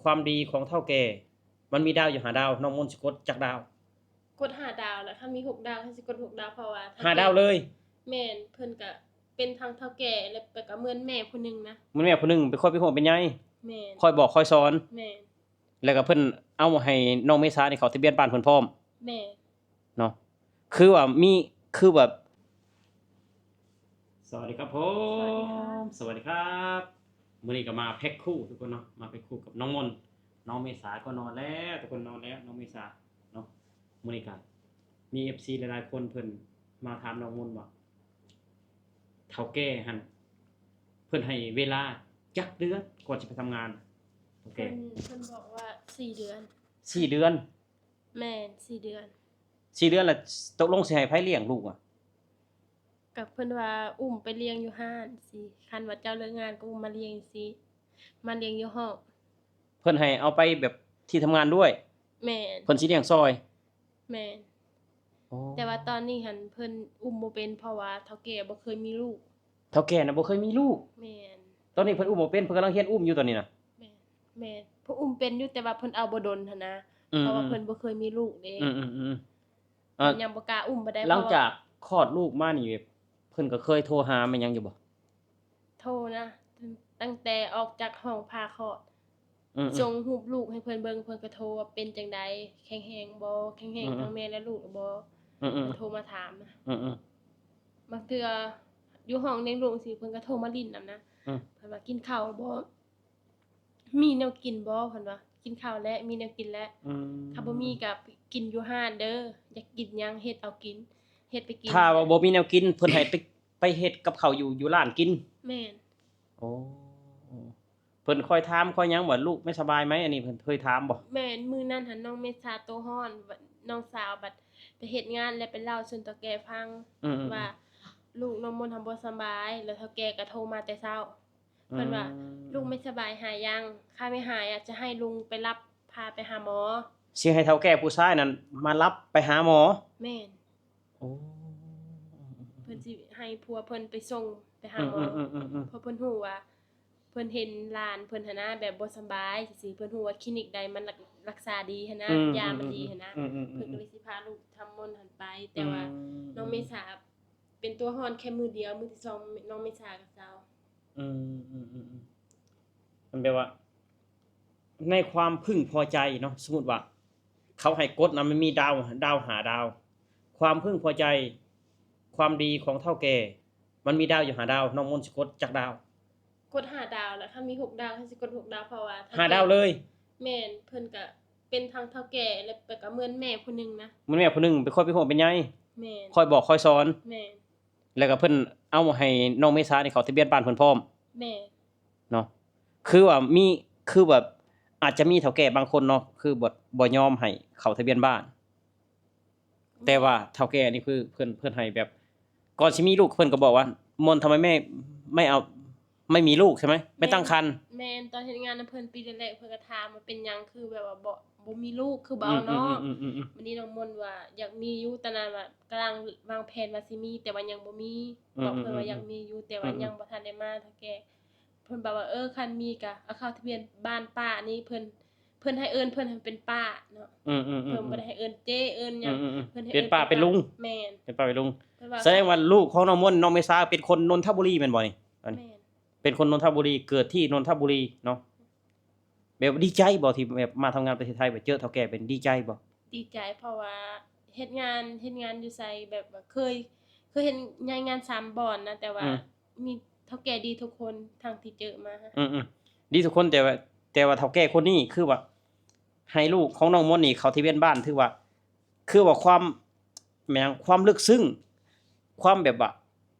ຄວາມດີຂອງເຖົ້າແກ່ ມັນມີດາວຢູ່ຫ້າດາວ ນ້ອງມົນຊິກົດຈັກດາວ? ກົດຫ້າດາວແຫຼະ ຄັນມີຫົກດາວ ເຮົາຊິກົດຫົກດາວ ເພາະວ່າເຖົ້າແກ່ ຫ້າດາວເລີຍ? ແມ່ນ ເພິ່ນກະເປັນທັງເຖົ້າແກ່ ແລະ ແລະກະເໝືອນແມ່ຜູ້ໜຶ່ງນະ ເໝືອນແມ່ຜູ້ໜຶ່ງ ໄປຄອຍໄປຮ່ວມໄປໃຫຍ່ ແມ່ນ ຄອຍບອກຄອຍສອນ ແມ່ນ ແລ້ວກໍເພິ່ນເອົາໃຫ້ນ້ອງເມສານີ້ເຂົ້າທະບຽນບ້ານເພິ່ນພ້ອມ ແມ່ນ ເນາະ ຄືວ່າມີ ຄືແບບ ສະຫວັດດີຄັບຜົມ ສະຫວັດດີຄັບ ສະຫວັດດີຄັບ ມື້ນີ້ກໍມາແພັກຄູ່ທຸກຄົນເນາະ ມາແພັກຄູ່ກັບນ້ອງມົນ ນ້ອງເມສາກໍນອນແລ້ວ ທຸກຄົນນອນແລ້ວ ນ້ອງເມສາເນາະ ມື້ນີ້ກໍມີເອັຟຊີຫຼາຍໆຄົນເພິ່ນມາຖາມນ້ອງມົນວ່າ ເຖົ້າແກ່ຫັ້ນ ເພິ່ນໃຫ້ເວລາຈັກເດືອນກ່ອນຊິໄປທຳງານ? ໂອເຄ ເພິ່ນ ເພິ່ນບອກວ່າສີ່ເດືອນ ສີ່ເດືອນ ແມ່ນ ສີ່ເດືອນ ສີ່ເດືອນ ແລ້ວຕົກລົງຊິໃຫ້ໃຜລ້ຽງລູກອະ? ກໍເພິ່ນວ່າອຸ້ມໄປລ້ຽງຢູ່ຮ້ານຊີ້ ຄັນວ່າເຈົ້າເລີກງານກໍອຸ້ມມາລ້ຽງຊີ້ ມາລ້ຽງຢູ່ຫ້ອງ ເພິ່ນໃຫ້ເອົາໄປແບບທີ່ທຳງານດ້ວຍ? ແມ່ນ ເພິ່ນຊິລ້ຽງຊ່ອຍ? ແມ່ນ ໂອ້ ແຕ່ວ່າຕອນນີ້ຫັ້ນເພິ່ນອຸ້ມບໍ່ເປັນ ເພາະວ່າເຖົ້າແກ່ບໍ່ເຄີຍມີລູກ ເຖົ້າແກ່ນະບໍ່ເຄີຍມີລູກ? ແມ່ນ ຕອນນີ້ເພິ່ນອຸ້ມບໍ່ເປັນ ເພິ່ນກຳລັງຮຽນອຸ້ມຢູ່ຕອນນີ້ນະ? ແມ່ນ ແມ່ນ ເພິ່ນອຸ້ມເປັນຢູ່ ແຕ່ວ່າເພິ່ນເອົາບໍ່ດົນຫັ້ນນະ ອືມ ເພາະວ່າເພິ່ນບໍ່ເຄີຍມີລູກເດ້ ອືມ ອືມ ອືມ ເພິ່ນຍັງບໍ່ກ້າອຸ້ມປານໃດ ຫຼັງຈາກຄອດລູກມານີ້ ເພິ່ນກໍເຄີຍໂທຫາແມ່ນຫຍັງຢູ່ບໍ່? ໂທນະ ຕັ້ງແຕ່ອອກຈາກຫ້ອງຜ່າຄອດ ອືມໆ ສົ່ງຮູບລູກໃຫ້ເພິ່ນເບິ່ງ ເພິ່ນກໍໂທວ່າເປັນຈັ່ງໃດ ແຂງແຮງບໍ່ ແຂງແຮງ ອືມໆ ທັງແມ່ແລະລູກບໍ່ ອືມໆ ເພິ່ນໂທມາຖາມນະ ອືມໆ ບາງເທື່ອຢູ່ຫ້ອງລ້ຽງລູກຈັ່ງຊີ້ ເພິ່ນກໍໂທມາຫຼິ້ນນຳນະ ອືມ ເພິ່ນວ່າກິນເຂົ້າບໍ່ ມີແນວກິນບໍ່ ເພິ່ນວ່າ ກິນເຂົ້າແລ້ວ ມີແນວກິນແລ້ວ ອືມ ຖ້າບໍ່ມີກໍກິນຢູ່ຮ້ານເດີ ຢາກກິນຫຍັງເຮັດເອົາກິນ ເຮັດໄປກິນ ຖ້າວ່າບໍ່ມີແນວກິນ ເພິ່ນໃຫ້ໄປ ໄປເຮັດກັບເຂົ້າຢູ່ ຢູ່ຮ້ານກິນ ແມ່ນ ໂອ້ ເພິ່ນຄອຍຖາມຄອຍຫຍັງວ່າ ລູກໄມ່ສະບາຍໄໝ? ອັນນີ້ເພິ່ນເຄີຍຖາມບໍ່? ແມ່ນ ມື້ນັ້ນຫັ້ນນ້ອງເມສາໂຕຮ້ອນ ນ້ອງສາວບັດໄປເຮັດງານ ແລ້ວໄປເລົ່າສູ່ເຖົ້າແກ່ຟັງ ອືມໆໆ ວ່າລູກນ້ອງມົນຫັ້ນບໍ່ສະບາຍ ແລ້ວເຖົ້າແກ່ກໍໂທມາແຕ່ເຊົ້າ ເພິ່ນວ່າ ອືມ ລູກໄມ່ສະບາຍຫາຍັງ? ຖ້າໄມ່ຫາຍອາດຈະໃຫ້ລຸງໄປຮັບພາໄປຫາໝໍ ຊິໃຫ້ເຖົ້າແກ່ຜູ້ຊາຍນັ້ນມາຮັບໄປຫາໝໍ? ແມ່ນ ໂອ້ ເພິ່ນຊິໃຫ້ຜົວເພິ່ນໄປສົ່ງໄປຫາໝໍ ອືມໆໆໆໆ ເພາະເພິ່ນຮູ້ວ່າ ເພິ່ນເຫັນຫຼານເພິ່ນຫັ້ນນະ ແບບບໍ່ສະບາຍຈັ່ງຊີ້ ເພິ່ນຮູ້ວ່າຄລີນິກໃດມັນລັກ ລັກສາດີຫັ້ນນະ ອືມໆໆໆ ຢາມັນດີຫັ້ນນະ ອືມໆໆໆ ເພິ່ນກໍເລີຍຊິພາລູກທຳມົນຫັ້ນໄປ ແຕ່ວ່າ ອືມ ນ້ອງເມສາເປັນຕົວຮ້ອນແຄ່ມື້ດຽວ ມື້ທີສອງນ້ອງເມສາກໍເຊົາ ອືມໆໆໆ ມັນແບບວ່າ ໃນຄວາມເພິ່ງພໍໃຈເນາະ ສົມມຸດວ່າເຂົາໃຫ້ກົດນະ ມັນມີດາວ ດາວຫ້າດາວ ຄວາມເພິ່ງພໍໃຈ ຄວາມດີຂອງເຖົ້າແກ່ ມັນມີດາວຢູ່ຫ້າດາວ ນ້ອງມົນຊິກົດຈັກດາວ? ກົດຫ້າດາວແຫຼະ ຄັນມີຫົກດາວ ເຮົາຊິກົດຫົກດາວ ເພາະວ່າເຖົ້າແກ່ ຫ້າດາວເລີຍ? ແມ່ນ ເພິ່ນກະເປັນທັງເຖົ້າແກ່ ແລະ ແລະກະເໝືອນແມ່ຜູ້ໜຶ່ງນະ ເໝືອນແມ່ຜູ້ໜຶ່ງ ໄປຄອຍໄປຮ່ວມໄປໃຫຍ່ ແມ່ນ ຄອຍບອກຄອຍສອນ ແມ່ນ ແລ້ວກໍເພິ່ນເອົາໃຫ້ນ້ອງເມສານີ້ເຂົ້າທະບຽນບ້ານເພິ່ນພ້ອມ ແມ່ນ ເນາະ ຄືວ່າມີ ຄືແບບອາດຈະມີເຖົ້າແກ່ບາງຄົນເນາະ ຄືບໍ່ ບໍ່ຍອມໃຫ້ເຂົ້າທະບຽນບ້ານ ແຕ່ວ່າເຖົ້າແກ່ນີ້ຄືເພິ່ນ ເພິ່ນໃຫ້ແບບ ກ່ອນຊິມີລູກເພິ່ນກໍບອກວ່າ ມົນ ທຳໄມແມ່ໄມ່ເອົາ ໄມ່ມີລູກໃຊ່ໄໝ? ແມ່ຕັ້ງຄັນ ແມ່ນ ຕອນເຮັດງານນຳເພິ່ນປີແລກໆ ເພິ່ນກໍຖາມວ່າເປັນຫຍັງຄືແບບວ່າບໍ່ ບໍ່ມີລູກ ຄືບໍ່ເອົານ້ອງ ອືມໆໆໆໆ ບາດນີ້ນ້ອງມົນວ່າຢາກມີຢູ່ ຕອນນັ້ນວ່າກຳລັງວາງແຜນວ່າຊິມີ ແຕ່ວ່າຍັງບໍ່ມີ ອືມໆໆໆ ບອກເພິ່ນວ່າຢາກມີຢູ່ ແຕ່ວ່າ ອືມໆ ຍັງບໍ່ທັນໄດ້ມາເທື່ອແກ່ ເພິ່ນບອກວ່າ ເອີ ຄັນມີກະເອົາເຂົ້າທະບຽນບ້ານປ້ານີ້ ເພິ່ນ ເພິ່ນໃຫ້ເອີ້ນເພິ່ນໃຫ້ເປັນປ້າເນາະ ອືມໆໆໆ ເພິ່ນບໍ່ໄດ້ໃຫ້ເອີ້ນເຈ້ເອີ້ນຫຍັງ ອືມໆໆໆ ເພິ່ນໃຫ້ເອີ້ນ ເປັນປ້າເປັນລຸງ ແມ່ນ ເປັນປ້າເປັນລຸງ ເພິ່ນວ່າ ສະແດງວ່າລູກຂອງນ້ອງມົນ ນ້ອງເມສາເປັນຄົນນົນທະບູລີແມ່ນບໍ່ນີ້? ແມ່ນ ເປັນຄົນນົນທະບູລີ ເກີດທີ່ນົນທະບູລີເນາະ ແບບວ່າດີໃຈບໍ່ ທີ່ແບບມາທຳງານປະເທດໄທ ແບບເຈີເຖົ້າແກ່ ເປັນ ດີໃຈບໍ່? ດີໃຈ ເພາະວ່າເຮັດງານ ເຮັດງານຢູ່ໃສ ແບບວ່າເຄີຍ ເຄີຍເຮັດໃນງານສາມບ່ອນນະ ແຕ່ວ່າ ອືມ ມີເຖົ້າແກ່ດີທຸກຄົນ ທັງທີ່ເຈີມາ ອືມໆ ດີທຸກຄົນ ແຕ່ວ່າ ແຕ່ວ່າເຖົ້າແກ່ຄົນນີ້ຄືວ່າ ໃຫ້ລູກຂອງນ້ອງມົນນີ້ເຂົ້າທະບຽນບ້ານ ຖືວ່າ ຄືວ່າຄວາມ ແມ່ນຫຍັງ ຄວາມເລິກເຊິ່ງ ຄວາມແບບວ່າ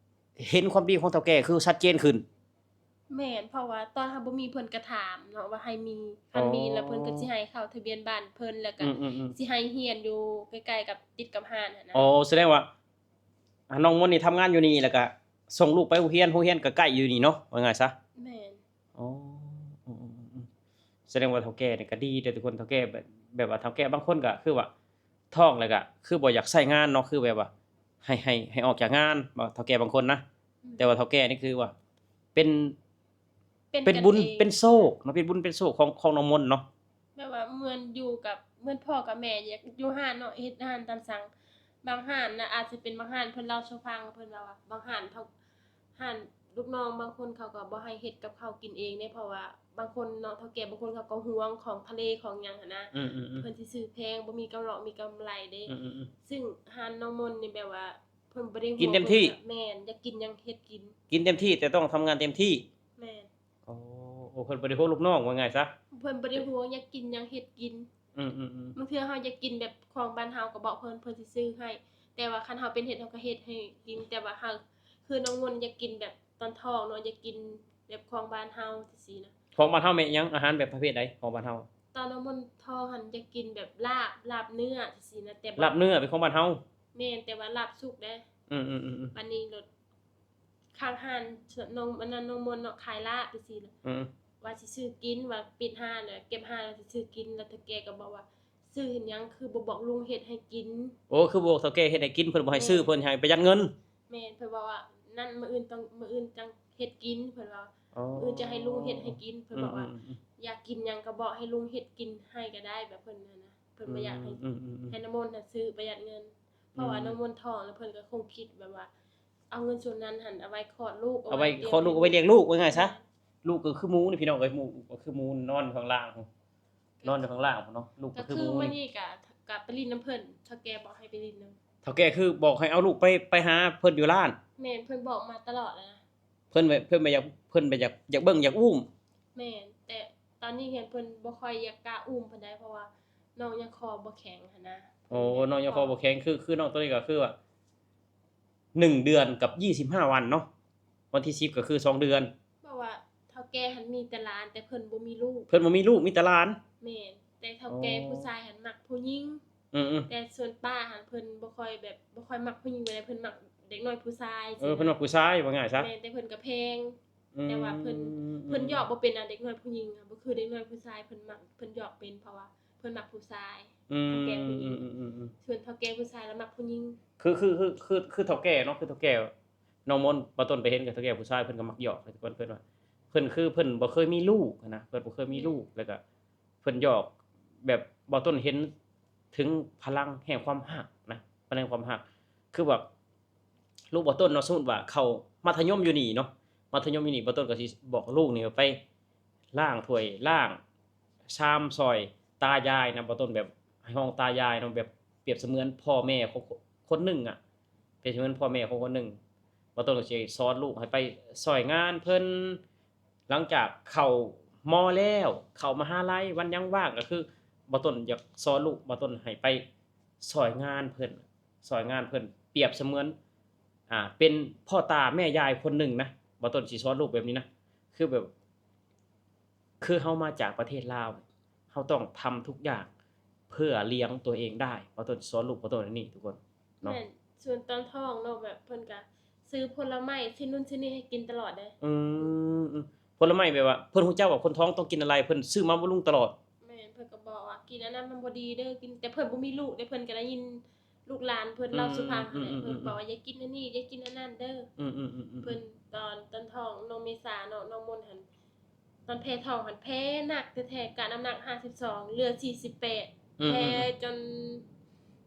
ເຫັນຄວາມດີຂອງເຖົ້າແກ່ຄືຊັດເຈນຂຶ້ນ ແມ່ນ ເພາະວ່າຕອນເຮົາບໍ່ມີເພິ່ນກະຖາມເນາະວ່າໃຫ້ມີ ຄັນມີ ອໍ ແລ້ວເພິ່ນກໍຊິໃຫ້ເຂົ້າທະບຽນບ້ານເພິ່ນ ແລ້ວກະ ອືມໆໆ ຊິໃຫ້ຮຽນຢູ່ໃກ້ໆກັບ ຕິດກັບຮ້ານຫັ້ນນະ ອໍ ສະແດງວ່າ ອ່າ ນ້ອງມົນນີ້ທຳງານຢູ່ນີ້ ແລ້ວກະສົ່ງລູກໄປໂຮງຮຽນ ໂຮງຮຽນກໍໃກ້ຢູ່ນີ້ເນາະ ວ່າງ່າຍຊະ ແມ່ນ ອໍ ອືມໆໆ ສະແດງວ່າເຖົ້າແກ່ນີ້ກໍດີເດ້ທຸກຄົນ ເຖົ້າແກ່ແບບ ແບບວ່າເຖົ້າແກ່ບາງຄົນກໍຄືວ່າທ້ອງແລ້ວກໍຄືບໍ່ຢາກໃຊ້ງານເນາະ ຄືແບບວ່າໃຫ້ ໃຫ້ ໃຫ້ອອກຈາກງານ ເຖົ້າແກ່ບາງຄົນນະ ອືມ ແຕ່ວ່າເຖົ້າແກ່ນີ້ຄືວ່າເປັນ ເປັນ ເປັນບຸນ ເປັນໂຊກເນາະ ເປັນບຸນເປັນໂຊກຂອງ ຂອງນ້ອງມົນເນາະ ເໝືອນຢູ່ກັບ ເໝືອນພໍ່ກັບແມ່ ຢາກຢູ່ຮ້ານເນາະ ເຮັດຮ້ານຕາມສັ່ງ. ບາງຮ້ານນະ ອາດຈະເປັນບາງຮ້ານ ເພິ່ນເລົ່າສູ່ຟັງ ເພິ່ນເວົ້າວ່າບາງຮ້ານເຂົາ ຮ້ານລູກນ້ອງບາງຄົນເຂົາກໍບໍ່ໃຫ້ເຮັດກັບເຂົ້າກິນເອງເດ້ ເພາະວ່າບາງຄົນເນາະ ເຖົ້າແກ່ບາງຄົນເຂົາກໍຫວງຂອງທະເລຂອງຫຍັງຫັ້ນນະ ອືມໆໆ ເພິ່ນຊິຊື້ແພງ ບໍ່ມີກຳເລາະມີກຳໄລເດ້. ອືມໆໆ ຊຶ່ງຮ້ານນ້ອງມົນນີ້ແບບວ່າ ເພິ່ນບໍ່ໄດ້ຫວງ ກິນເຕັມທີ່ ແມ່ນ ຢາກກິນຫຍັງເຮັດກິນ ກິນເຕັມທີ່ ແຕ່ຕ້ອງທຳງານເຕັມທີ່. ແມ່ນ. ໂອ້ ໂອ້ ເພິ່ນບໍ່ໄດ້ຫວງລູກນ້ອງ ວ່າງ່າຍຊະ ເພິ່ນບໍ່ໄດ້ຫວງ ຢາກກິນຫຍັງເຮັດກິນ. ອືມໆໆ ບາງເທື່ອເຮົາຢາກກິນແບບຂອງບ້ານເຮົາກໍບອກເພິ່ນ ເພິ່ນຊິຊື້ໃຫ້ ແຕ່ວ່າຄັນເຮົາເປັນເຮັດ ເຮົາກໍເຮັດໃຫ້ກິນ ແຕ່ວ່າເຮົາ ຄືນ້ອງມົນຢາກກິນແບບຕອນທ້ອງເນາະ ຢາກກິນແບບຂອງບ້ານເຮົາຈັ່ງຊີ້ນະ. ຂອງບ້ານເຮົາແມ່ນຫຍັງ? ອາຫານແບບປະເພດໃດຂອງບ້ານເຮົາ? ຕອນນ້ອງມົນທ້ອງຫັ້ນຢາກກິນແບບລາບ ລາບເນື້ອຈັ່ງຊີ້ນະ ແຕ່ວ່າ ລາບເນື້ອເປັນຂອງບ້ານເຮົາ? ແມ່ນ ແຕ່ວ່າລາບສຸກເດ້. ອືມໆໆໆ ບາດນີ້ໂລດ ຂ້າງຮ້ານນ້ອງ ອັນນັ້ນ ນ້ອງມົນເນາະ ຂາຍລາບຈັ່ງຊີ້ນະ ອືມ ວ່າຊິຊື້ກິນ ວ່າປິດຮ້ານແລ້ວ ເກັບຮ້ານແລ້ວຊິຊື້ກິນ ແລ້ວເຖົ້າແກ່ກໍບອກວ່າ ຊື້ເຮັດຫຍັງ ຄືບໍ່ບອກລຸງເຮັດໃຫ້ກິນ? ໂອ້ ຄືບໍ່ບອກເຖົ້າແກ່ເຮັດໃຫ້ກິນ ເພິ່ນບໍ່ໃຫ້ຊື້ ແມ່ນ ເພິ່ນໃຫ້ໄປຢ້ານເງິນ. ແມ່ນ ເພິ່ນບອກວ່າ ນັ້ນ ມື້ອື່ນຕ້ອງ ມື້ອື່ນຈັ່ງເຮັດກິນ ເພິ່ນວ່າ ມື້ອື່ນຈະໃຫ້ລຸງເຮັດໃຫ້ກິນ ເພິ່ນບອກວ່າ ອືມໆໆ ຢາກກິນຫຍັງກໍບອກໃຫ້ລຸງເຮັດກິນໃຫ້ກໍໄດ້ ແບບເພິ່ນຫັ້ນນະ ເພິ່ນບໍ່ຢາກໃຫ້ ອືມໆໆໆ ໃຫ້ນ້ອງມົນນະຊື້ໄປຢ້ານເງິນ ເພາະວ່າ ອືມ ນ້ອງມົນທ້ອງ ແລ້ວເພິ່ນກໍຄົງຄິດແບບວ່າ ເອົາເງິນສ່ວນນັ້ນຫັ້ນເອົາໄວ້ຄອດລູກ ເອົາໄວ້ຄອດລູກ ເອົາໄວ້ລ້ຽງລູກ ວ່າງ່າຍຊະ ແມ່ນ ລູກກໍຄືໝູນີ້ພີ່ນ້ອງເອີຍ ໝູກໍຄືໝູນອນຢູ່ຂ້າງລ່າງ ນອນຢູ່ຂ້າງລ່າງພຸ້ນເນາະ ລູກກໍຄືໝູນີ້ ກໍ ກໍໄປຫຼິ້ນນຳເພິ່ນ ເຖົ້າແກ່ບອກໃຫ້ໄປຫຼິ້ນນຳ ເຖົ້າແກ່ຄືບອກໃຫ້ເອົາລູກໄປ ໄປຫາເພິ່ນຢູ່ຮ້ານ. ແມ່ນ ເພິ່ນບອກມາຕະຫຼອດແລ້ວນະ ເພິ່ນ ເພິ່ນບໍ່ຢາກ ເພິ່ນບໍ່ຢາກ ຢາກເບິ່ງຢາກອຸ້ມ. ແມ່ນ ແຕ່ຕອນນີ້ຫັ້ນເພິ່ນບໍ່ຄ່ອຍຢາກກ້າອຸ້ມປານໃດ ເພາະວ່ານ້ອງຍັງຄໍບໍ່ແຂງຫັ້ນນະ. ໂອ້ ນ້ອງຍັງຄໍບໍ່ແຂງ ຄື ຄືນ້ອງໂຕນີ້ກໍຄືວ່າ ໜຶ່ງເດືອນກັບຊາວຫ້າວັນເນາະ ວັນທີສິບກໍຄືສອງເດືອນ ເພາະວ່າເຖົ້າແກ່ຫັ້ນມີແຕ່ຫຼານ ແຕ່ເພິ່ນບໍ່ມີລູກ ເພິ່ນບໍ່ມີລູກ ມີແຕ່ຫຼານ. ແມ່ນ ແຕ່ເຖົ້າແກ່ ໂອ້ ຜູ້ຊາຍຫັ້ນມັກຜູ້ຍິງ. ອືມໆ ແຕ່ສ່ວນປ້າຫັ້ນເພິ່ນບໍ່ຄ່ອຍແບບ ບໍ່ຄ່ອຍມັກຜູ້ຍິງປານໃດ ເພິ່ນມັກເດັກນ້ອຍຜູ້ຊາຍ. ເອີ ເພິ່ນມັກຜູ້ຊາຍ ວ່າງ່າຍຊະ. ແມ່ນ ແຕ່ເພິ່ນກໍແພງ ອືມ ແຕ່ວ່າເພິ່ນ ເພິ່ນຢອກບໍ່ເປັນນະ ເດັກນ້ອຍຜູ້ຍິງ ບໍ່ຄືເດັກນ້ອຍຜູ້ຊາຍ ເພິ່ນມັກ ເພິ່ນຢອກເປັນ ເພາະວ່າ ເພິ່ນມັກຜູ້ຊາຍ. ອືມ ເຖົ້າແກ່ຜູ້ຍິງ ອືມໆໆໆ ສ່ວນເຖົ້າແກ່ຜູ້ຊາຍລະມັກຜູ້ຍິງ. ຄື ຄື ຄື ຄື ຄືເຖົ້າແກ່ເນາະ ຄືເຖົ້າແກ່ນ້ອງມົນ ບ່າວຕົ້ນໄປເຫັນກັບເຖົ້າແກ່ຜູ້ຊາຍ ເພິ່ນກໍມັກຢອກ ເພິ່ນ ເພິ່ນວ່າ ເພິ່ນຄືເພິ່ນບໍ່ເຄີຍມີລູກຫັ້ນນະ ເພິ່ນບໍ່ເຄີຍມີລູກ ແລ້ວກໍເພິ່ນຢອກແບບ ບ່າວຕົ້ນເຫັນເຖິງພະລັງແຫ່ງຄວາມຮັກນະ ພະລັງຄວາມຮັກ ຄືແບບ ລູກບ່າວຕົ້ນເນາະ ສົມມຸດວ່າເຂົ້າມັດທະຍົມຢູ່ນີ້ເນາະ ມັດທະຍົມຢູ່ນີ້ ບ່າວຕົ້ນກໍຊິບອກລູກນີ້ວ່າໄປລ້າງຖ້ວຍລ້າງຊາມຊ່ອຍຕາຍາຍນະ ບ່າວຕົ້ນແບບໃຫ້ຫ້ອງຕາຍາຍເນາະ ແບບປຽບສະເໝືອນພໍ່ແມ່ຂອງຄົນໜຶ່ງອະ ປຽບສະເໝືອນພໍ່ແມ່ຂອງຄົນໜຶ່ງ ບ່າວຕົ້ນກໍຊິສອນລູກໃຫ້ໄປຊ່ອຍງານເພິ່ນ ຫຼັງຈາກເຂົ້າ ມ.ແລ້ວ ເຂົ້າມະຫາໄລ ວັນຫຍັງວ່າງ ກໍຄືບ່າວຕົ້ນຢາກສອນລູກ ບ່າວຕົ້ນໃຫ້ໄປຊ່ອຍງານເພິ່ນ ຊ່ອຍງານເພິ່ນ ປຽບສະເໝືອນ ອ່າ ເປັນພໍ່ຕາແມ່ຍາຍຄົນໜຶ່ງນະ ບ່າວຕົ້ນຊິສອນລູກແບບນີ້ນະ ຄືແບບ ຄືເຮົາມາຈາກປະເທດລາວ ເຮົາຕ້ອງທຳທຸກຢ່າງເພື່ອລ້ຽງຕົວເອງໄດ້ ບ່າວຕົ້ນຊິສອນລູກບ່າວຕົ້ນອັນນີ້ທຸກຄົນເນາະ. ແມ່ນ ສ່ວນຕອນທ້ອງເນາະ ແບບເພິ່ນກະຊື້ຜົນລະໄມ້ ຊື້ນັ້ນຊື້ນີ້ໃຫ້ກິນຕະຫຼອດເດ້. ອືມ ອືມ ຜົນລະໄມ້ແບບວ່າ ເພິ່ນຮູ້ຈັກວ່າຄົນທ້ອງຕ້ອງກິນອະໄລ ເພິ່ນຊື້ມາບຳລຸງຕະຫຼອດ. ແມ່ນ ເພິ່ນກໍບອກວ່າກິນອັນນັ້ນມັນບໍ່ດີເດີ ກິນ ແຕ່ເພິ່ນບໍ່ມີລູກເດ້ ເພິ່ນກໍໄດ້ຍິນລູກຫຼານເພິ່ນເລົ່າສູ່ຟັງຫັ້ນແຫຼະ ອືມ ເພິ່ນບອກວ່າ ອືມ ຢ່າກິນອັນນີ້ ຢ່າກິນອັນນັ້ນເດີ. ອືມ ອືມ ອືມ ອືມ ເພິ່ນຕອນ ຕອນທ້ອງນ້ອງເມສາເນາະ ນ້ອງມົນຫັ້ນ ຕອນແຜ່ທ້ອງຫັ້ນແຜ່ໜັກແທ້ໆ ກະນ້ຳໜັກຫ້າສິບສອງ ເຫຼືອສີ່ສິບແປດ ອືມ ແຜ່ ອືມ ຈົນ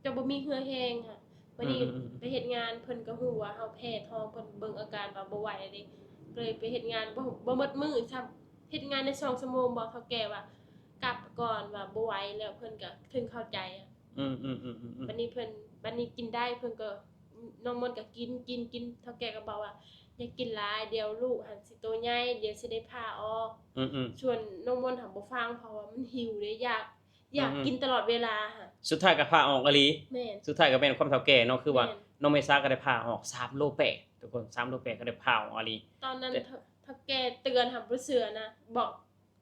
ຈົນບໍ່ມີເຫື່ອແຮງຫັ້ນ. ບັດນີ້ ອືມ ອືມ ໄປເຮັດງານ ເພິ່ນກໍຮູ້ວ່າເຮົາແຜ່ທ້ອງ ເພິ່ນເບິ່ງອາການວ່າບໍ່ໄຫວແລ້ວເດ້ ກໍເລີຍໄປເຮັດງານ ບໍ່ ບໍ່ໝົດມື້ຊ້ຳ ເຮັດງານໄດ້ສອງຊົ່ວໂມງ ບອກເຖົ້າແກ່ວ່າ ກັບກ່ອນ ວ່າບໍ່ໄຫວແລ້ວ ເພິ່ນກໍເຖິງເຂົ້າໃຈ. ອືມ ອືມ ອືມ ອືມ ບັດນີ້ເພິ່ນ ບັດນີ້ກິນໄດ້ ເພິ່ນກໍ ນ້ອງມົນກໍກິນ ກິນ ກິນ ເຖົ້າແກ່ກໍບອກວ່າ ຢ່າກິນຫຼາຍ ດຽວລູກຫັ້ນຊິໂຕໃຫຍ່ ດຽວຊິໄດ້ຜ່າອອກ. ອືມ ອືມ ສ່ວນນ້ອງມົນຫັ້ນບໍ່ຟັງ ເພາະວ່າມັນຫິວເດ້ ຢາກ ຢາກ ອືມ ກິນຕະຫຼອດເວລາຫັ້ນ. ສຸດທ້າຍກໍຜ່າອອກອີ່ຫຼີ. ແມ່ນ ສຸດທ້າຍກໍແມ່ນຄວາມເຖົ້າແກ່ເນາະ ຄືວ່າ ແມ່ນ ນ້ອງເມສາກໍໄດ້ຜ່າອອກສາມໂລແປດ ທຸກຄົນ ສາມໂລແປດກໍໄດ້ຜ່າອອກອີ່ຫຼີ. ຕອນນັ້ນ ແຕ່ ເຖົ້າ ເຖົ້າແກ່ເຕືອນຫັ້ນບໍ່ເຊື່ອນະ ບອກ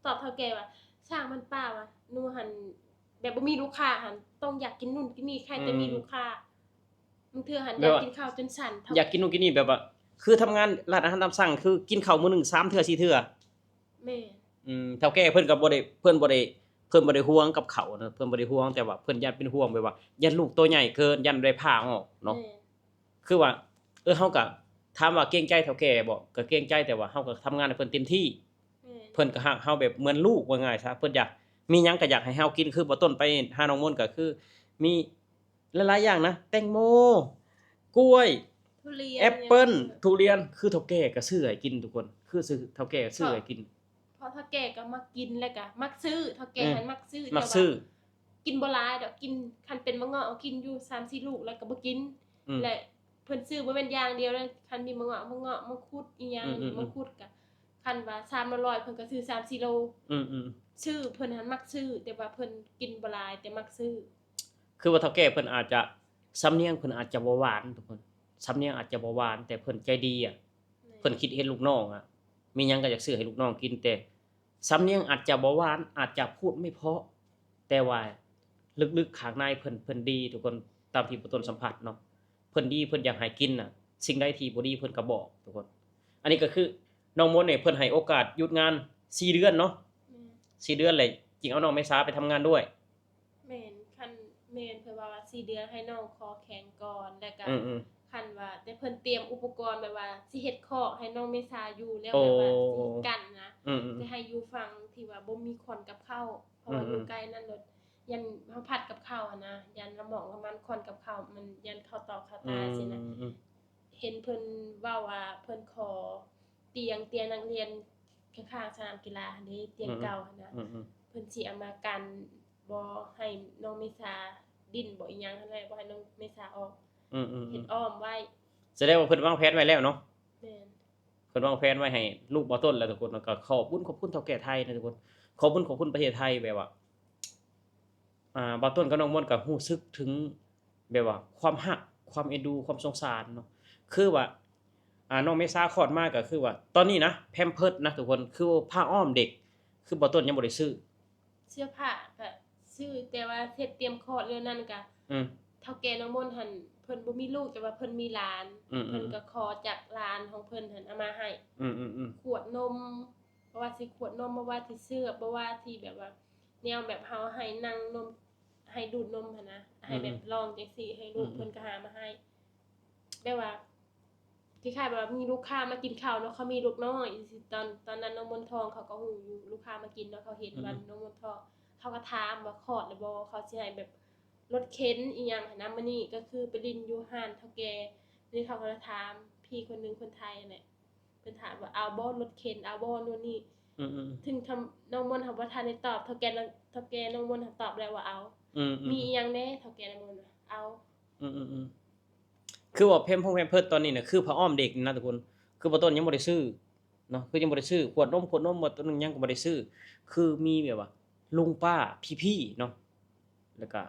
ຕອບເຖົ້າແກ່ວ່າ ຊ່າງມັນປ້າວ່າ ໜູຫັ້ນ ແບບບໍ່ມີລູກຄ້າຫັ້ນ ຕ້ອງຢາກກິນນູ້ນກິນນີ້ ໃຄ່ແຕ່ມີ ອືມ ລູກຄ້າ. ບາງເທື່ອຫັ້ນ ແບບວ່າ ຢາກກິນເຂົ້າຈົນສັ່ນ ຢາກກິນນູ້ນກິນນີ້ ແບບວ່າ ຄືທຳງານຮ້ານອາຫານຕາມສັ່ງ ຄືກິນເຂົ້າມື້ໜຶ່ງສາມເທື່ອສີ່ເທື່ອ. ແມ່ນ ອືມ ເຖົ້າແກ່ເພິ່ນກໍບໍ່ໄດ້ ເພິ່ນບໍ່ໄດ້ ເພິ່ນບໍ່ໄດ້ຫ່ວງກັບເຂົານະ ເພິ່ນບໍ່ໄດ້ຫ່ວງ ແຕ່ວ່າເພິ່ນຢ້ານເປັນຫ່ວງ ແບບວ່າຢ້ານລູກໂຕໃຫຍ່ເກີນ ຢ້ານໄດ້ຜ່າອອກເນາະ. ແມ່ນ ຄືວ່າ ເອີ ເຮົາກໍ ຖາມວ່າເກງໃຈເຖົ້າແກ່ບໍ່? ກໍເກງໃຈ ແຕ່ວ່າເຮົາກໍທຳງານໃຫ້ເພິ່ນເຕັມທີ່. ແມ່ນ ເພິ່ນກໍຮັກເຮົາແບບເໝືອນລູກ ວ່າງ່າຍຊະ ເພິ່ນຢາກ ມີຫຍັງກໍຢາກໃຫ້ເຮົາກິນ ຄືບໍ່ຕົ້ນໄປຫານ້ອງມົນກໍຄືມີຫຼາຍໆຢ່າງນະ ແຕງໂມ ກ້ວຍ ທຸລຽນ ແອັບເປິ້ນ ຫຍັງ ທຸລຽນ ຄືເຖົ້າແກ່ກໍຊື້ໃຫ້ກິນທຸກຄົນ ຄືເຖົ້າແກ່ຊື້ໃຫ້ກິນ ເພາະເຖົ້າແກ່ກໍມັກກິນ ແລ້ວກໍມັກຊື້ ເຖົ້າແກ່ ອືມ ຫັ້ນມັກຊື້ ມັກຊື້ ແຕ່ວ່າກິນບໍ່ຫຼາຍດອກ ກິນ ຄັນເປັນໝາກເງາະກໍກິນຢູ່ສາມສີ່ລູກ ແລ້ວກໍບໍ່ກິນ ອືມ ແລະ ເພິ່ນຊື້ບໍ່ແມ່ນຢ່າງດຽວເດ້ ຄັນມີໝາກເງາະ ໝາກເງາະ ມັງຄຸດ ອີ່ຫຍັງ ອືມໆໆ ມັງຄຸດກະ ຄັນວ່າຊາມລະຮ້ອຍ ເພິ່ນກໍຊື້ສາມສີ່ໂລ ອືມໆ ຊື້ ເພິ່ນຫັ້ນມັກຊື້ ແຕ່ວ່າເພິ່ນກິນບໍ່ຫຼາຍ ແຕ່ມັກຊື້ ຄືວ່າເຖົ້າແກ່ເພິ່ນອາດຈະ ສຳນຽງເພິ່ນອາດຈະບໍ່ຫວານທຸກຄົນ ສຳນຽງອາດຈະບໍ່ຫວານ ແຕ່ເພິ່ນໃຈດີອະ ແມ່ນ ເພິ່ນຄິດເຫັນລູກນ້ອງອະ ມີຫຍັງກໍຢາກຊື້ໃຫ້ລູກນ້ອງກິນ ແຕ່ສຳນຽງອາດຈະບໍ່ຫວານ ອາດຈະພູດໄມ່ເພາະ ແຕ່ວ່າເລິກໆຂ້າງໃນເພິ່ນ ເພິ່ນດີທຸກຄົນ ຕາມທີ່ບໍ່ຕົ້ນສຳຜັດເນາະ ເພິ່ນດີ ເພິ່ນຢາກໃຫ້ກິນນະ ສິ່ງໃດທີ່ບໍ່ດີເພິ່ນກໍບອກທຸກຄົນ ອັນນີ້ກໍຄືນ້ອງມົນນີ້ເພິ່ນໃຫ້ໂອກາດຢຸດງານສີ່ເດືອນເນາະ ແມ່ນ ສີ່ເດືອນແລ້ວຈຶ່ງເອົານ້ອງເມສາໄປທຳງານດ້ວຍ ແມ່ນ ຄັນ ແມ່ນ ເພິ່ນວ່າສີ່ເດືອນໃຫ້ນ້ອງຂໍແຂງກ່ອນ ແລ້ວກະ ອືມໆ ຄັນວ່າ ແຕ່ເພິ່ນຕຽມອຸປະກອນແບບວ່າຊິເຮັດຄອກໃຫ້ນ້ອງເມສາຢູ່ແລ້ວ ໂອ້ ແບບວ່າຊິກັນນະ ອືມໆ ຊິໃຫ້ຢູ່ຝັ່ງທີ່ວ່າບໍ່ມີຄວັນກັບເຂົ້າ ເພາະວ່າ ອືມໆ ຢູ່ໃກ້ນັ້ນໂລດ ຢ້ານເຮົາຜັດກັບເຂົ້າຫັ້ນນະ ຢ້ານລະໝອງລະມັນຄວັນກັບເຂົ້າ ມັນຢ້ານເຂົ້າຕອກເຂົ້າຕາ ອືມ ຊີ້ນະ ອືມ ເຫັນເພິ່ນເວົ້າວ່າເພິ່ນຂໍຕຽງ ຕຽງນັກຮຽນຂ້າງໆສະໜາມກິລາຫັ້ນເດ້ ຕຽງ ອືມໆ ເກົ່າຫັ້ນນະ ອືມໆ ເພິ່ນຊິເອົາມາກັນ ບໍ່ໃຫ້ນ້ອງເມສາດິ້ນບໍ່ອີ່ຫຍັງຫັ້ນແຫຼະ ບໍ່ໃຫ້ນ້ອງເມສາອອກ ອືມໆໆ ເຮັດອ້ອມໄວ້ ສະແດງວ່າເພິ່ນວາງແຜນໄວ້ແລ້ວເນາະ ແມ່ນ ເພິ່ນວາງແຜນໄວ້ໃຫ້ລູກບ່າວຕົ້ນແລ້ວທຸກຄົນ ແລ້ວກໍຂອບບຸນຂອບຄຸນເຖົ້າແກ່ໄທນະທຸກຄົນ ຂອບບຸນຂອບຄຸນປະເທດໄທ ແບບວ່າ ອ່າ ບ່າວຕົ້ນກັບນ້ອງມົນກໍຮູ້ສຶກເຖິງແບບວ່າຄວາມຮັກ ຄວາມເອັນດູ ຄວາມສົງສານເນາະ ຄືວ່າ ອ່າ ນ້ອງເມສາຄອດມາກໍຄືວ່າ ຕອນນີ້ນະ ແພມເພີດນະທຸກຄົນ ຄືຜ້າອ້ອມເດັກ ຄືບ່າວຕົ້ນຍັງບໍ່ໄດ້ຊື້ ເສື້ອຜ້າກະຊື້ ແຕ່ວ່າເຮັດຕຽມຄອດເລື່ອງນັ້ນກະ ອືມ ເຖົ້າແກ່ນ້ອງມົນຫັ້ນ ເພິ່ນບໍ່ມີລູກ ແຕ່ວ່າເພິ່ນມີຫຼານ ອືມໆ ເພິ່ນກະຂໍຈາກຫຼານຂອງເພິ່ນຫັ້ນເອົາມາໃຫ້ ອືມໆໆ ຂວດນົມ ບໍ່ວ່າຊິຂວດນົມ ບໍ່ວ່າຊິເສື້ອ ບໍ່ວ່າຊິແບບວ່າ ແນວແບບເຮົາໃຫ້ນັ່ງນົມ ໃຫ້ດູດນົມຫັ້ນນະ ໃຫ້ແບບ ອືມໆ ລອງຈັ່ງຊີ້ ໃຫ້ລູກ ອືມໆ ເພິ່ນກະຫາມາໃຫ້ ແບບວ່າ ຄ້າຍໆແບບວ່າມີລູກຄ້າມາກິນເຂົ້າເນາະ ເຂົາມີລູກນ້ອຍ ຕອນ ຕອນນັ້ນນ້ອງມົນທອງເຂົາກໍຮູ້ຢູ່ ລູກຄ້າມາກິນເນາະ ເຂົາເຫັນວ່າ ອືມ ນ້ອງມົນທອງ ເຂົາກໍຖາມວ່າຄອດແລ້ວບໍ່ ເຂົາຊິໃຫ້ແບບລົດເຂັນອີ່ຫຍັງຫັ້ນນະ ມື້ນີ້ກໍຄືໄປຫຼິ້ນຢູ່ຮ້ານເຖົ້າແກ່ ນີ້ເຂົາກໍຖາມພີ່ຄົນໜຶ່ງຄົນໄທຫັ້ນແຫຼະ ເພິ່ນຖາມວ່າເອົາບໍ່ລົດເຂັນ ເອົາບໍ່ໂນ່ນນີ້ ອືມໆ ເຖິງນ້ອງມົນຫາບໍ່ທັນໄດ້ຕອບ ເຖົ້າແກ່ ເຖົ້າແກ່ນ້ອງມົນຫາຕອບແລ້ວວ່າເອົາ ອືມໆ ມີອີ່ຫຍັງແດ່ ເຖົ້າແກ່ນ້ອງມົນວ່າເອົາ ອືມໆໆ ຄືວ່າແພມ ພວກແພມເພີດຕອນນີ້ນະ ຄືຜ້າອ້ອມເດັກນີ້ນະທຸກຄົນ ຄືບ່າວຕົ້ນຍັງບໍ່ໄດ້ຊື້ເນາະ ຄືຍັງບໍ່ໄດ້ຊື້ ຂວດນົມ ຂວດນົມ ບ່າວຕົ້ນຍັງກໍບໍ່ໄດ້ຊື້ ຄືມີແບບວ່າລຸງປ້າ ພີ່ໆເນາະ ແລ້ວກະ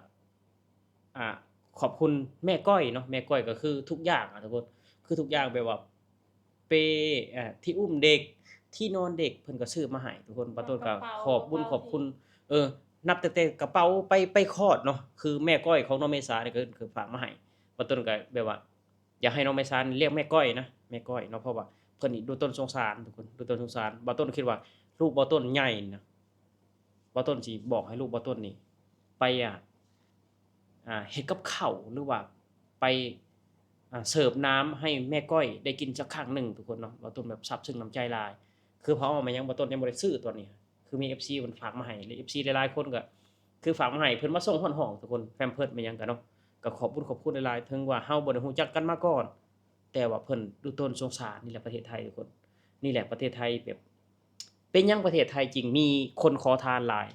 ອ່າ ຂອບຄຸນແມ່ກ້ອຍເນາະ ແມ່ກ້ອຍກໍຄືທຸກຢ່າງອະທຸກຄົນ ຄືທຸກຢ່າງແບບວ່າ ເປ້ ເອີ ທີ່ອຸ້ມເດັກ ທີ່ນອນເດັກ ເພິ່ນກໍຊື້ມາໃຫ້ທຸກຄົນ ບ່າວຕົ້ນກໍຂອບບຸນຂອບຄຸນ ເອີ ນັບຕັ້ງແຕ່ກະເປົາໄປ ໄປຄອດເນາະ ຄືແມ່ກ້ອຍຂອງນ້ອງເມສານີ້ກໍ ກໍຝາກມາໃຫ້ບ່າວຕົ້ນ ກໍແບບວ່າ ຢາກໃຫ້ນ້ອງເມສານີ້ຮຽກແມ່ກ້ອຍນະ ແມ່ກ້ອຍເນາະ ເພາະວ່າເພິ່ນນີ້ດູຕົນສົງສານທຸກຄົນ ດູຕົນສົງສານ ບ່າວຕົ້ນຄິດວ່າລູກບ່າວຕົ້ນໃຫຍ່ນະ ບ່າວຕົ້ນຊິບອກໃຫ້ລູກບ່າວຕົ້ນນີ້ໄປ ອ່າ ອ່າ ເຮັດກັບເຂົ້າ ຫຼືວ່າໄປ ອ່າ ເສີບນ້ຳໃຫ້ແມ່ກ້ອຍໄດ້ກິນຈັກຄັ້ງໜຶ່ງທຸກຄົນເນາະ ບ່າວຕົ້ນແບບຊາບຊຶ້ງນ້ຳໃຈຫຼາຍ ຄືຜ້າອ້ອມອີ່ຫຍັງບ່າວຕົ້ນຍັງບໍ່ໄດ້ຊື້ຕອນນີ້ ຄືມີເອັຟຊີເພິ່ນຝາກມາໃຫ້ ແລະ ເອັຟຊີຫຼາຍໆຄົນກໍຄືຝາກມາໃຫ້ ເພິ່ນມາສົ່ງຮອດຫ້ອງທຸກຄົນ ແພມເພີດແມ່ນຫຍັງກໍເນາະ ກໍຂອບບຸນຂອບຄຸນຫຼາຍໆ ເຖິງວ່າເຮົາບໍ່ໄດ້ຮູ້ຈັກກັນມາກ່ອນ ແຕ່ວ່າເພິ່ນດູຕົນສົງສານ ນີ້ແຫຼະປະເທດໄທທຸກຄົນ ນີ້ແຫຼະປະເທດໄທແບບ ເປັນຫຍັງປະເທດໄທຈຶ່ງມີຄົນຂໍທານຫຼາຍ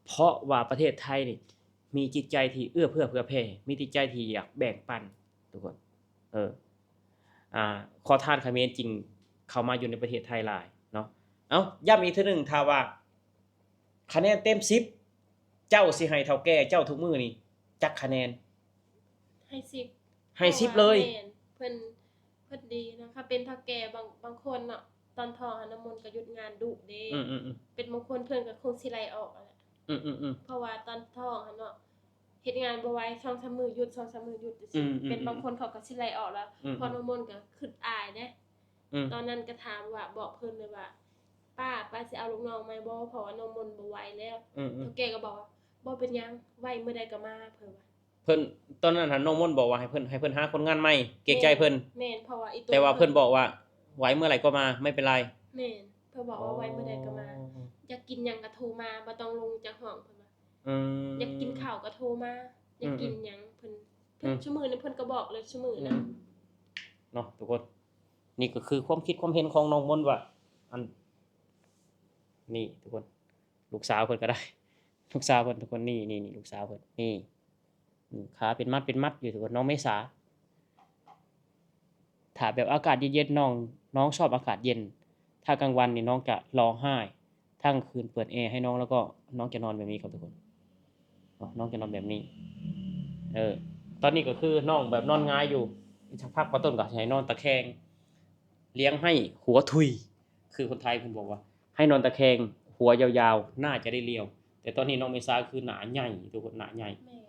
ເພາະວ່າປະເທດໄທນີ້ມີຈິດໃຈທີ່ເອື້ອເຟື້ອເຜື່ອແຜ່ ມີຈິດໃຈທີ່ຢາກແບ່ງປັນທຸກຄົນ ເອີ ອ່າ ຂໍທານຂະເໝນຈຶ່ງເຂົ້າມາຢູ່ໃນປະເທດໄທຫຼາຍເນາະ ເອົ້າ ຢ້ຳອີກເທື່ອໜຶ່ງ ຖ້າວ່າຄະແນນເຕັມສິບ ເຈົ້າຊິໃຫ້ເຖົ້າແກ່ເຈົ້າທຸກມື້ນີ້ຈັກຄະແນນ? ໃຫ້ສິບ ໃຫ້ສິບເລີຍ ແມ່ນ ເພິ່ນ ເພິ່ນດີເນາະ ຄັນເປັນເຖົ້າແກ່ບາງ ບາງຄົນເນາະ ຕອນທ້ອງຫັ້ນນ້ຳມົນກໍຢຸດງານດຸເດ້ ອືມໆໆ ເປັນບາງຄົນເພິ່ນກໍຄົງຊິໄລ່ອອກຫັ້ນແຫຼະ ອືມໆໆ ເພາະວ່າຕອນທ້ອງຫັ້ນເນາະ ເຮັດງານບໍ່ໄຫວ ສອງສາມມື້ຢຸດ ສອງສາມມື້ຢຸດ ອືມໆໆ ເປັນບາງຄົນເຂົາກໍຊິໄລ່ອອກແລ້ວ ອືມໆ ເພາະນ້ອງມົນກໍຄຶດອາຍເດ້ ອືມ ຕອນນັ້ນກໍຖາມວ່າ ບອກເພິ່ນເລີຍວ່າ ປ້າ ປ້າຊິເອົາລູກນ້ອງໃໝ່ບໍ່ ເພາະວ່ານ້ອງມົນບໍ່ໄຫວແລ້ວ ອືມໆ ເຖົ້າແກ່ກໍບອກວ່າ ບໍ່ເປັນຫຍັງ ໄຫວມື້ໃດກໍມາ ເພິ່ນວ່າ ເພິ່ນ ຕອນນັ້ນຫັ້ນນ້ອງມົນບອກວ່າໃຫ້ເພິ່ນ ໃຫ້ເພິ່ນຫາຄົນງານໃໝ່ ເກງໃຈເພິ່ນ ແມ່ນ ແມ່ນ ເພາະວ່າອີ່ຕົວ ແຕ່ວ່າເພິ່ນບອກວ່າ ໄຫວເມື່ອໃດກໍມາ ໄມ່ເປັນໄລ ແມ່ນ ເພິ່ນບອກວ່າ ອໍ ໄຫວເມື່ອໃດກໍມາ ຢາກກິນຫຍັງກໍໂທມາ ບໍ່ຕ້ອງລົງຈາກຫ້ອງ ເພິ່ນວ່າ ອືມ ຢາກກິນເຂົ້າກໍໂທມາ ຢາກກິນ ອືມໆ ຫຍັງ ເພິ່ນ ເພິ່ນ ອືມ ຊຸມື້ນີ້ເພິ່ນກໍບອກເລີຍ ຊຸມື້ ອື ນະ ເນາະທຸກຄົນ. ນີ້ກໍຄືຄວາມຄິດຄວາມເຫັນຂອງນ້ອງມົນວ່າ ອັນ ນີ້ທຸກຄົນ ລູກສາວເພິ່ນກໍໄດ້ ລູກສາວເພິ່ນທຸກຄົນ ນີ້ ນີ້ ນີ້ ລູກສາວເພິ່ນ ນີ້ ອືມ ຂາເປັນມັດເປັນມັດຢູ່ທຸກຄົນ. ນ້ອງເມສາ ຖ້າແບບອາກາດເຢັນໆ ນ້ອງ ນ້ອງຊອບອາກາດເຢັນ ຖ້າກາງວັນນີ້ນ້ອງຈະຮ້ອງໄຫ້ ທັງຄືນເປີດແອໃຫ້ນ້ອງ ແລ້ວກໍນ້ອງຈະນອນແບບນີ້ຄັບທຸກຄົນເນາະ ນ້ອງຈະນອນແບບນີ້. ເອີ ຕອນນີ້ກໍຄືນ້ອງແບບນອນຫງາຍຢູ່ ອີກສັກພັກບ່າວຕົ້ນກໍໃຫ້ນອນຕະແຄງ ລ້ຽງໃຫ້ຫົວທຸຍ ຄືຄົນໄທເພິ່ນບອກວ່າ ໃຫ້ນອນຕະແຄງ ຫົວຍາວໆ ໜ້າຈະໄດ້ລ້ຽວ. ແຕ່ຕອນນີ້ນ້ອງເມສາຄືໜ້າໃຫຍ່ທຸກຄົນ ໜ້າໃຫຍ່ ແມ່ນ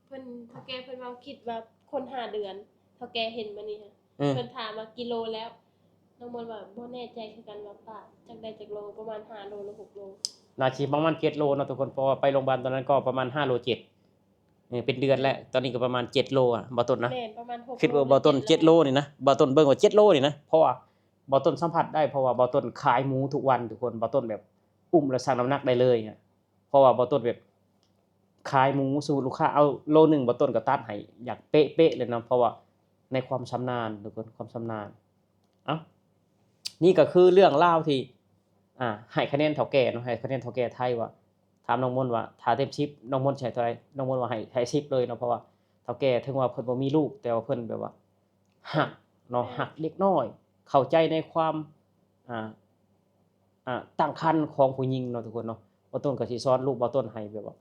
ເພິ່ນ ເຖົ້າແກ່ເພິ່ນເວົ້າ ຄິດວ່າຄົນຫ້າເດືອນ ເຖົ້າແກ່ເຫັນມື້ນີ້ ອືມ ເພິ່ນຖາມວ່າກິໂລແລ້ວ ນ້ອງມົນວ່າບໍ່ແນ່ໃຈຄືກັນວ່າປ້າຈັກໄດ້ຈັກໂລ ປະມານຫ້າໂລ ຫຼື ຫົກໂລ ໜ້າຊິປະມານເຈັດໂລເນາະທຸກຄົນ ເພາະວ່າໄປໂຮງບານຕອນນັ້ນກໍປະມານຫ້າໂລເຈັດ ເອີ ເປັນເດືອນແລ້ວ ຕອນນີ້ກໍປະມານເຈັດໂລອະ ບ່າວຕົ້ນນະ ແມ່ນ ປະມານຫົກໂລ ຄິດວ່າບ່າວຕົ້ນເຈັດໂລນີ້ນະ ບ່າວຕົ້ນເບິ່ງວ່າເຈັດໂລນີ້ນະ ເພາະວ່າບ່າວຕົ້ນສຳຜັດໄດ້ ເພາະວ່າບ່າວຕົ້ນຂາຍໝູທຸກວັນທຸກຄົນ ບ່າວຕົ້ນແບບອຸ້ມແລ້ວຊັ່ງນ້ຳໜັກໄດ້ເລີຍ ເພາະວ່າບ່າວຕົ້ນແບບຂາຍໝູ ສົມມຸດລູກຄ້າເອົາໂລໜຶ່ງ ບ່າວຕົ້ນກໍຕັດໃຫ້ຢ່າງເປະໆເລີຍເນາະ ເພາະວ່າໃນຄວາມຊຳນານທຸກຄົນ ຄວາມຊຳນານ. ເອົ້າ ນີ້ກໍຄືເລື່ອງລາວທີ່ ອ່າ ໃຫ້ຄະແນນເຖົ້າແກ່ເນາະ ໃຫ້ຄະແນນເຖົ້າແກ່ໄທວ່າ ຖາມນ້ອງມົນວ່າ ຖ້າເຕັມສິບ ນ້ອງມົນຊິໃຫ້ເທົ່າໃດ? ນ້ອງມົນວ່າໃຫ້ ໃຫ້ສິບເລີຍເນາະ ເພາະວ່າເຖົ້າແກ່ເຖິງວ່າເພິ່ນບໍ່ມີລູກ ແຕ່ວ່າເພິ່ນແບບວ່າຮັກເນາະ ແມ່ນ ຮັກເດັກນ້ອຍ ເຂົ້າໃຈໃນຄວາມ ອ່າ ອ່າ ຕັ້ງຄັນຂອງຜູ້ຍິງເນາະທຸກຄົນເນາະ. ບ່າວຕົ້ນກໍຊິສອນລູກບ່າວຕົ້ນໃຫ້ແບບວ່າ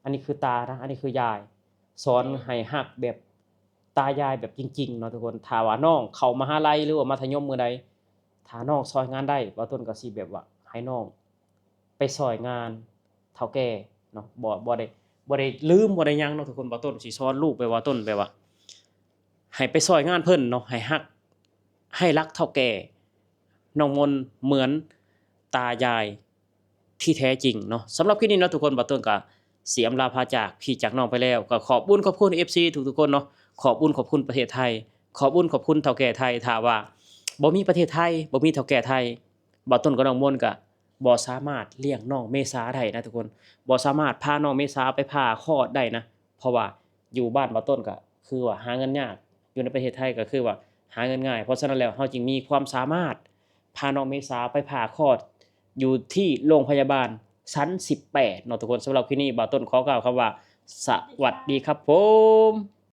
ອັນນີ້ຄືຕານະ ອັນນີ້ຄືຍາຍ ສອນ ແມ່ນ ໃຫ້ຮັກແບບຕາຍາຍແບບຈິງໆເນາະທຸກຄົນ. ຖ້າວ່ານ້ອງເຂົ້າມະຫາໄລ ຫຼືວ່າມັດທະຍົມມື້ໃດ ຖ້ານ້ອງຊ່ອຍງານໄດ້ ບ່າວຕົ້ນກໍຊິແບບວ່າໃຫ້ນ້ອງໄປຊ່ອຍງານເຖົ້າແກ່ເນາະ ບໍ່ ບໍ່ໄດ້ ບໍ່ໄດ້ລືມ ບໍ່ໄດ້ຫຍັງເນາະທຸກຄົນ. ບ່າວຕົ້ນຊິສອນລູກແບບວ່າ ຕົ້ນແບບວ່າ ໃຫ້ໄປຊ່ອຍງານເພິ່ນເນາະ ໃຫ້ຮັກ ໃຫ້ຮັກເຖົ້າແກ່ນ້ອງມົນເໝືອນຕາຍາຍທີ່ແທ້ຈິງເນາະ. ສຳລັບຄລິບນີ້ເນາະທຸກຄົນ ບ່າວຕົ້ນກໍຊິອຳລາພາຈາກພີ່ຈາກນ້ອງໄປແລ້ວ ກໍຂອບບຸນຂອບຄຸນເອັຟຊີທຸກໆຄົນເນາະ ຂອບບຸນຂອບຄຸນປະເທດໄທ ຂອບບຸນຂອບຄຸນເຖົ້າແກ່ໄທ. ຖ້າວ່າບໍ່ມີປະເທດໄທ ບໍ່ມີເຖົ້າແກ່ໄທ ບ່າວຕົ້ນກັບນ້ອງມົນກໍບໍ່ສາມາດລ້ຽງນ້ອງເມສາໄດ້ນະທຸກຄົນ ບໍ່ສາມາດພານ້ອງເມສາໄປຜ່າຄອດໄດ້ນະ ເພາະວ່າຢູ່ບ້ານບ່າວຕົ້ນກໍຄືວ່າຫາເງິນຍາກ ຢູ່ໃນປະເທດໄທກໍຄືວ່າຫາເງິນງ່າຍ. ເພາະສະນັ້ນແລ້ວ ເຮົາຈຶ່ງມີຄວາມສາມາດພານ້ອງເມສາໄປຜ່າຄອດຢູ່ທີ່ໂຮງພະຍາບານຊັ້ນສິບແປດເນາະທຸກຄົນ. ສຳລັບຄລິບນີ້ ບ່າວຕົ້ນຂໍກ່າວຄຳວ່າ ສະຫວັດດີຄັບຜົມ.